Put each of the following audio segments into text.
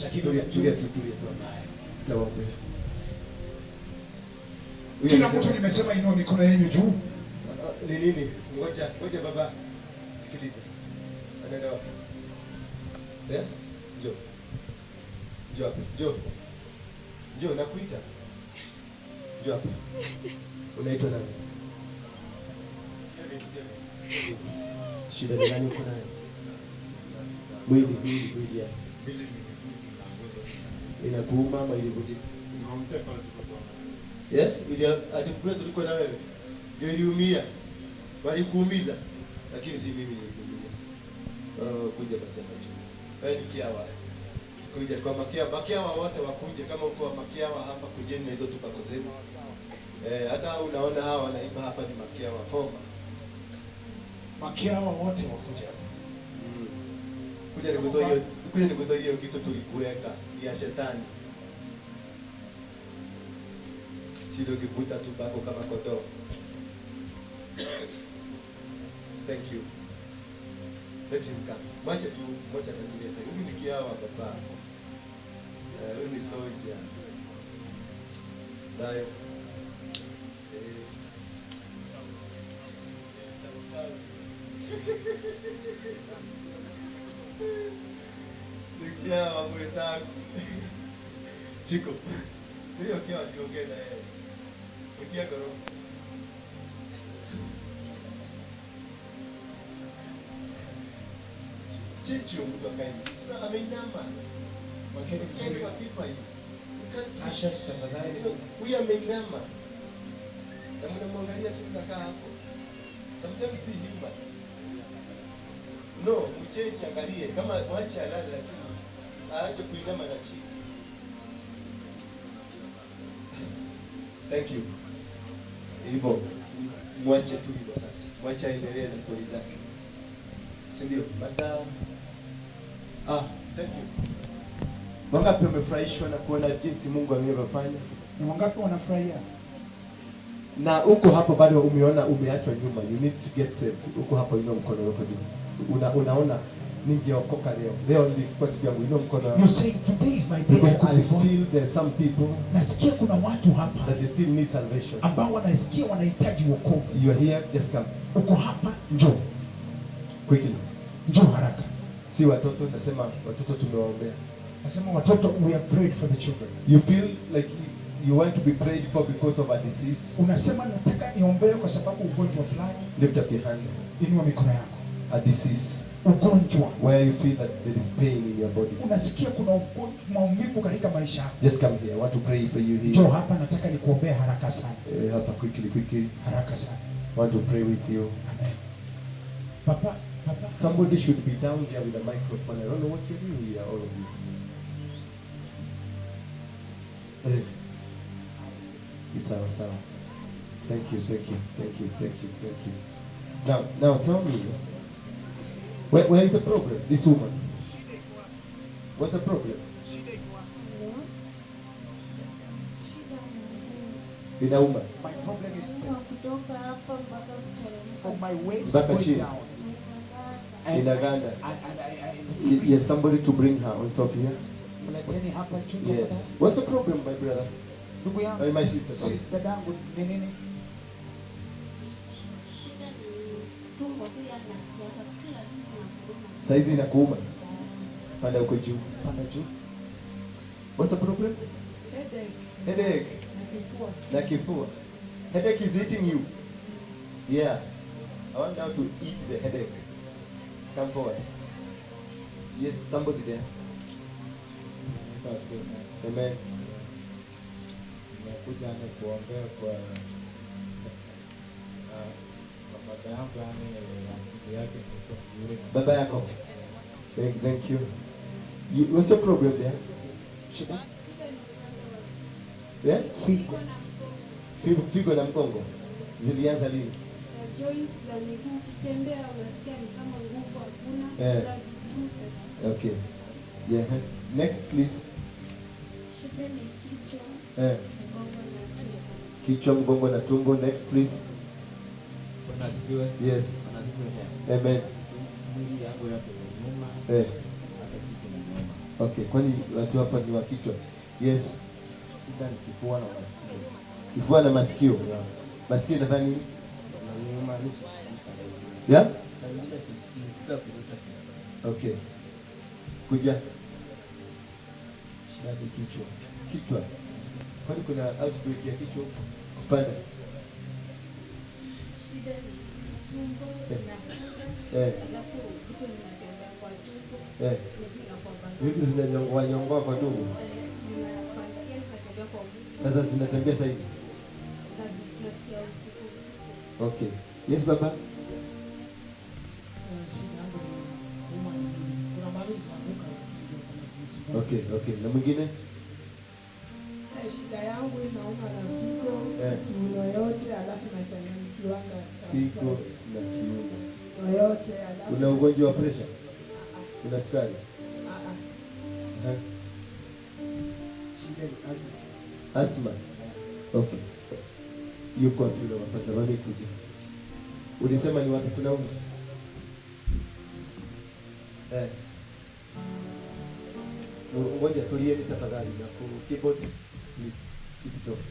Sakina Tulia, unamjua? tulia, tulia, tulia. Tawaombea. Huyu Kila anasema- mtu nimesema inua mikono yenu juu. Ni nini? Ngoja, ngoja baba. Sikiliza. Anaenda wapi? Eh? Njoo. Njoo hapa. Njoo. Njoo nakuita. Njoo hapa. Unaitwa nani? Shida ni gani uko nayo? Mwili, mwili, mwili yako. Inakuuma ama ilivunjika? Yeah? Ili ati kule tulikuwa na wewe. Ndio iliumia. Walikuumiza. Lakini si mimi nilikuumia. Oh, kuja basi hapa juu. Wewe ni kiawa. Kuja kwa makiawa, makiawa wote wakuje kama uko wa makiawa hapa kujeni na hizo tupako zenu. Eh, hata unaona hawa wanaimba hapa ni makiawa koma. Makiawa wote wakuja hapa. Kuja nikutoe hiyo, kuja nikutoe hiyo kitu tulikuweka ni ya shetani. Sio ukivuta tubako kama kondoo. Thank you. Let him come. Mwache tu, mwache atatulia. Huyu ni kiawa baba. Eh, huyu ni soja. Dayo. Eh. Ni kiawa mwenzangu. Shiko. Hiyo kiawa siongee na yeye. Ukia goro. Chichi mtu akae. Sasa ameinama. Mwekeni vizuri. Kwa pipa hii. You can't see. Ashes tafadhali. Huyu ameinama. Na mnamwangalia tu mnakaa hapo. Sometimes be human. No, mchenji angalie kama mwache alale lakini aache kuinama na chini. Thank you. Hivyo mwache tu hivyo sasa. Mwache aendelee na stori zake. Si ndio? Baada ah, thank you. Wangapi wamefurahishwa na kuona jinsi Mungu alivyofanya? Ni wangapi wanafurahia? Na uko hapo bado umeona umeachwa nyuma, you need to get saved. Uko hapo, inua mkono wako juu. Unaona ningeokoka leo. Leo nilikuwa siku yangu, inua mkono wako. You say today is my day. I Because could I be born. feel there are some people Nasikia kuna watu hapa that they still need salvation. ambao wanasikia wanahitaji wokovu. You are here, just come Uko hapa, njoo. quickly. Njoo haraka. Si watoto, nasema watoto tumewaombea. Nasema watoto, we have prayed for the children. You feel like you want to be prayed for because of a disease. Unasema nataka niombewe kwa sababu ugonjwa fulani. Lift up your hand. Inua mikono yako. A disease Ugonjwa. where you feel that there is pain in your body. Unasikia kuna ugonjwa, maumivu katika maisha yako. Just come here. I want to pray for you here. Njoo hapa, nataka nikuombee haraka sana. Hapa quickly, quickly. Haraka sana. I want to pray with you. Amen. Papa, papa. Somebody should be down there with a microphone. I don't know what you're doing here, all of you. Eh. Sawa, sawa. Thank you, thank you, thank you, thank you, thank you. Now tell me, where is the problem? This woman. What's the problem? Inauma. My problem is Kutoka hapa mpaka kuteremka. from my waist Mpaka going chini. down. And Inaganda. I Yes, somebody to bring her on top here. Mleteni hapa juu. Yes. What's the problem, my brother? Ndugu yangu. My sister, sorry. Si dadangu ni nini? Shida ni tumbo tu yanasikiaka kila siku nakuuma. Saizi inakuuma. Panda huko juu. Panda juu. What's the problem? Headache. Headache. Na kifua. Na kifua. Headache is eating you. Yeah. I want now to eat the headache. Come forward. Yes, somebody there. Amen. Nimekuja ni kuombea kwa kwa baba yangu, yani akili yake ni mzuri. Baba yako. Thank you. What's your problem there? Shida? Yeah? Figo. Figo na mgongo. Zilianza lini? Joints za miguu ukitembea unasikia ni kama nguvu hakuna. Eh. Unajivuta. Okay. Yeah. Next please. Shida ni kichwa, mgongo na tumbo. Kichwa, mgongo na tumbo. Next please. Bwana asifiwe. Yes. Bwana asifiwe tena. Amen. Mwili yangu yote inauma. Hata kichwa inauma. Okay, kwani watu hapa ni wa kichwa? Yes. Shida ni kifua na masikio. Kifua na masikio. Yeah. Masikio inafanya nini? Inaniuma, mimi sisikii sana hivi. Yeah? Saa ingine sisikii, ukitaka kuvuta kidogo. Okay. Kuja. Shida ni kichwa. Kichwa. Kwani kuna outbreak ya kichwa? Kupanda. Shida ni tumbo na alafu vitu zinatembea kwa tumbo, miguu inakuwa bado. Vitu zinanyongoa nyongoa kwa tumbo. Zinapanda, yani zinatembea kwa mwili. Sasa zinatembea saizi. Na zinasikia usiku usiku. Okay. Yes baba. Shida yangu ni kuumwa na miguu. Kuna mahali nilianguka ndio kuna kunisumbua. Okay, okay. Na mwingine? Shida yangu inauma na figo, kiuno yote, alafu nachanganyikiwanga sana. Figo na kiuno. Kiuno yote, alafu Una ugonjwa wa pressure? Una sukari? Ah, ah. Shida ni asthma. Asthma. Okay. Yuko wapi yule wa kwanza? Mami kuja. Ulisema ni wapi kuna umu? Ngoja tulieni tafadhali na ku keyboard please keep it off.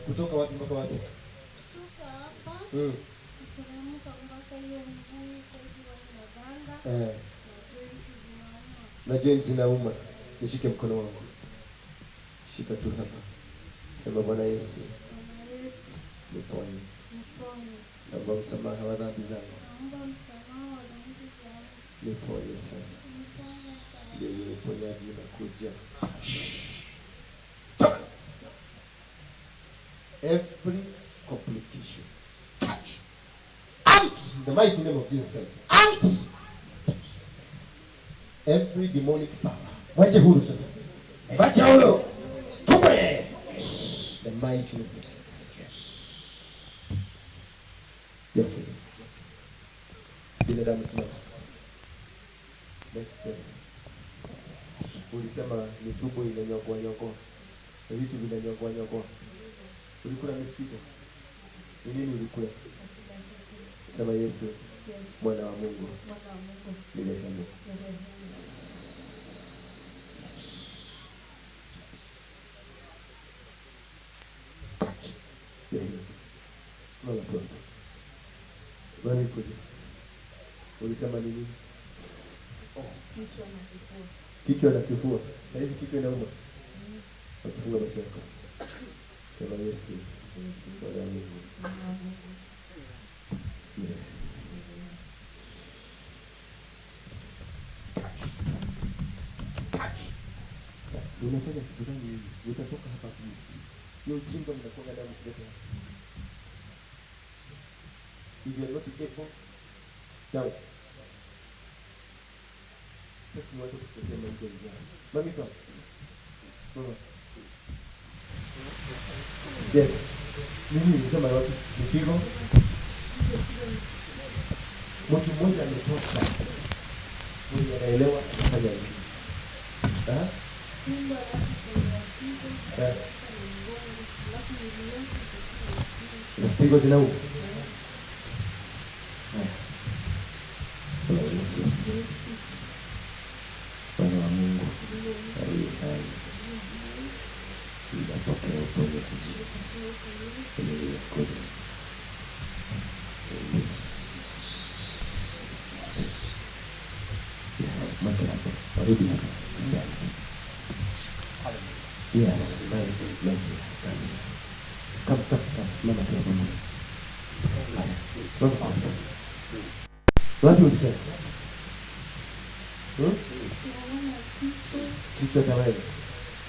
Kutoka wapi mpaka wapi? Kutoka hapa kuteremka mpaka hiyo mguu kwa hiyo inaganda. Na joints zinauma. Na joints zinauma. Nishike mkono wangu. Shika tu hapa. Sema Bwana Yesu. Bwana Yesu. Niponye. Niponye. Naomba msamaha wa dhambi zangu. Naomba msamaha wa dhambi zangu. Niponye sasa. Niponye sasa. Ndio hiyo uponyaji unakuja. Every complications. Out! In the mighty name of Jesus Christ. Out! Every demonic power. Mwache huru sasa. Mwache huru. Tupe. The mighty name of Jesus Christ. You're free. Binadamu simama. Next step. Ulisema ni tumbo inanyongoa nyongoa. Na vitu vinanyongoa nyongoa. Ulikula mosquito? Ni nini ulikula? Sema Yesu, Mwana wa Mungu, Mwana wa Mungu, nirehemu. Nirehemu. Rehemu. Simama tu hapo. Wewe kuja. Ulisema nini? Kichwa na kifua. Kichwa na kifua. Saa hizi kichwa inauma. Wakifunga macho yako. Sema Yesu, Yesu, Mwana wa Mungu. Mwana wa Mungu. Nirehemu. Unafanya kitu gani hivi? Utatoka hapa vipi? Hiyo ujinga mnakuwa damu msilete hapa. If you are not able, down. Sasa watu kutetea maisha yao. Mami come. Mama. Yes. Mimi nilisema wapi? Ni figo. Mtu mmoja ametoka. Mwenye anaelewa anafanya nini? Ah? Tumbo alafu kuna figo, na mgongo, alafu miguu yote iko Figo zinauma. Sema Yesu. Yesu. Bwana wa Mungu aliye hai, ninapokea uponyaji kwenye yako. Yes. Yes, mweke hapo. Warudi hapa. Asante. Yes, my my come. Come, come, come. Simama tu hapo. Haya. Simama hapo. Wapi ulisema? Naona kichwa, Kichwa cha wewe.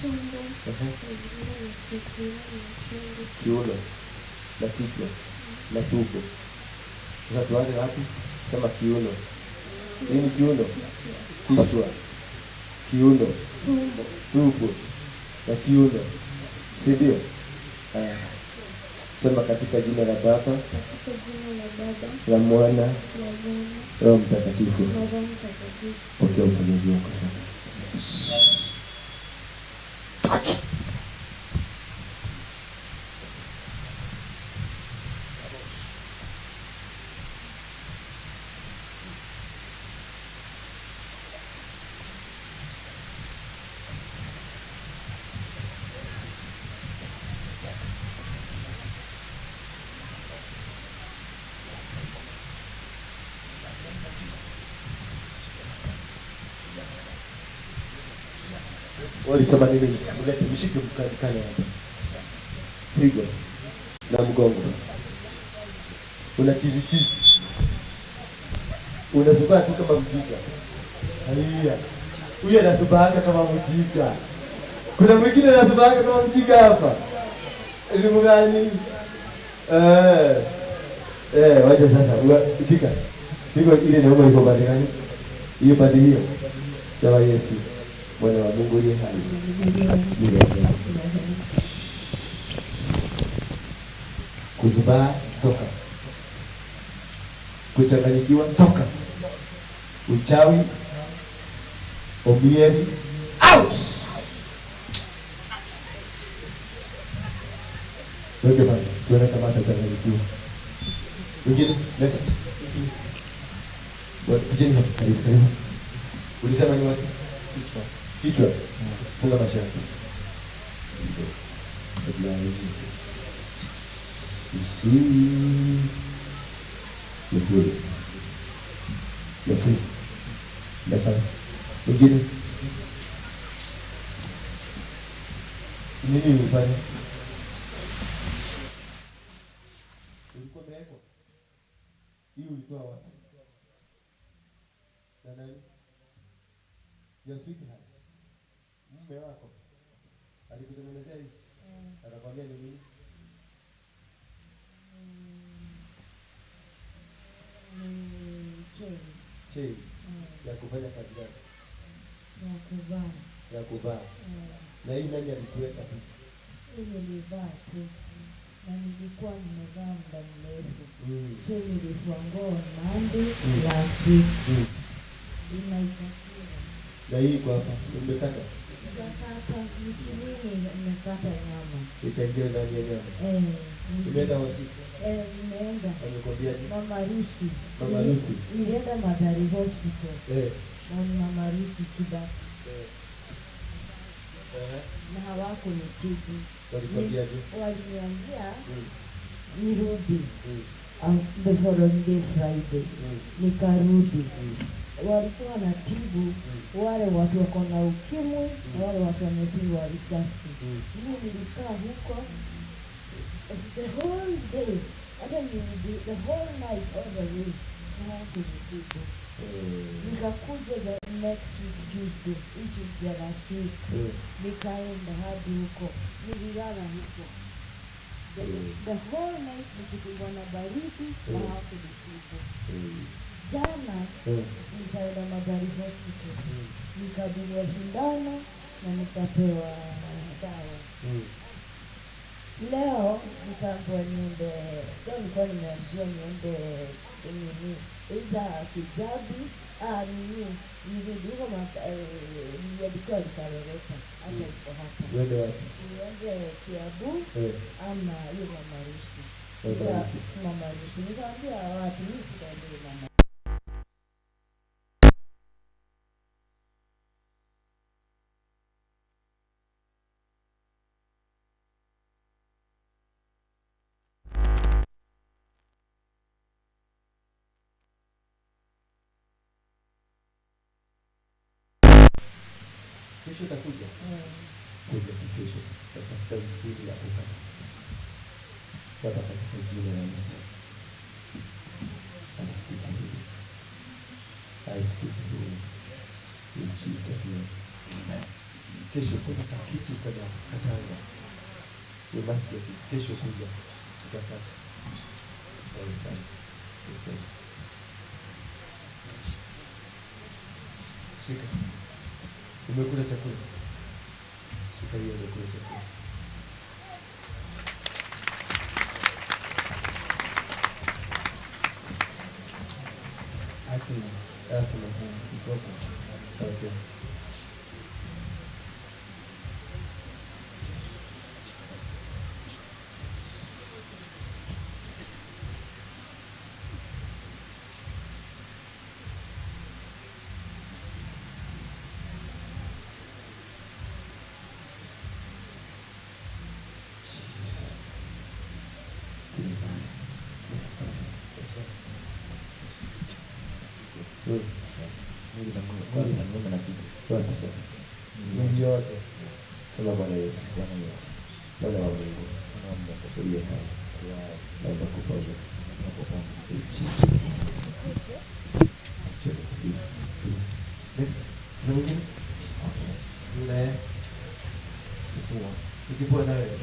tumbo, saa zingine nasikia kiuno na uchungu. Kiuno na kichwa na tumbo. Sasa tuanze wapi? Sema kiuno. Nini kiuno? Kichwa. Kiuno. Tumbo. Tumbo na kiuno. Si ndio? Haya. Sema katika jina la Baba, Katika jina la Baba, la Mwana, la Mwana, Roho Mtakatifu. na Roho Mtakatifu. Pokea uponyaji wako sasa. Walisema nini? Mlete mshike mkale hapa. Pigo na mgongo. Una chizi chizi. Unasubaa tu kama mjinga. Haya. Huyu anasubaaka kama mjinga. Kuna mwingine anasubaaka kama mjinga hapa. Elimu gani? Wacha sasa. Shika. Pigo ile naomba iko pande gani? Hiyo pande hiyo. Sawa Yesu. Mwana wa Mungu aliye hai. Kuzubaa toka. Kuchanganyikiwa toka. Uchawi, omieri out. Weke pale, tuone kama atachanganyikiwa. Mwingine, next. Kujeni hapa, karibu, karibu. Ulisema ni wapi? Kichwa. Kichwa. Funga macho yako. The blood of Jesus. You see? You're free. You're free. You're. Mwingine. Nini ulifanya? Ulikuwa umewekwa? Hii ulitoa wapi? Na nani? Your sweetheart. Mume wako alikutengenezea hii? Akakwambia ni nini? Ni chain. Chain. Ya kufanya kazi gani? Ya kuvaa. Ya kuvaa. Na hii nani alikuweka sasa? Hii nilivaa tu. Na nilikuwa nimevaa muda mrefu. So nilivua nguo Monday last week. Inaitakiwa. Na hii iko hapa, umekata? Sijakata, ni nimekata nyama. Ikaingia ndani ya nyama. Umeenda hosi? Nimeenda. Amekwambia nini? Mama Lucy. Mama Lucy. Nilienda Mathari Hospital. Na Mama Lucy Kibaki. Na hawakunitibu. Walikwambia nini? Waliniambia nirudi. The following day Friday. Nikarudi. Walikuwa wanatibu wale watu wako na ukimwi na wale watu wamepigwa risasi. Mimi nilikaa huko the whole day, hata nilirudi the whole night all the way, hawakunitibu. Nikakuja the next week Tuesday, which is the last week. Nikaenda hadi huko, nililala huko the whole night nikipigwa na baridi na hawakunitibu. Jana nikaenda Mathari Hospital, nikadungwa sindano na nikapewa dawa. Leo nikaambiwa niende, leo nilikuwa nimeambiwa niende nini, either Kijabi, nini, nirudi huko niliandikiwa Likaroreta, hata iko hapa. Uende wapi? Niende Kiambu ama hiyo Mama Lucy. Mama Lucy. Mama Lucy. Nikaambia watu mimi sitaenda Mama. Kesho utakuja? Kuja kesho. Tutatafuta injili ya kukata. Baba, katika jina la Yesu. I speak healing. I speak healing. In Jesus name. Amen. Kesho kuna kitu kana katanga. We must get it. Kesho kuja. Tutakata. Pole sana. Sisi. Shika. Umekula chakula? Shika hiyo, umekula chakula. Asma. Asma. Okay. Jesus. Yes, yes. That's right. Mwili na ngoma na kichwa. Wapi sasa? Mwili yote. Sema Bwana Yesu. Bwana Yesu, Bwana wa Mungu. Mwana wa Mungu, Uliye hai. uliye hai, Naomba kuponywa. nakupona. In Jesus name. Next. Kuna mwingine? Okay. Yule. Kifua. Ni kifua na wewe?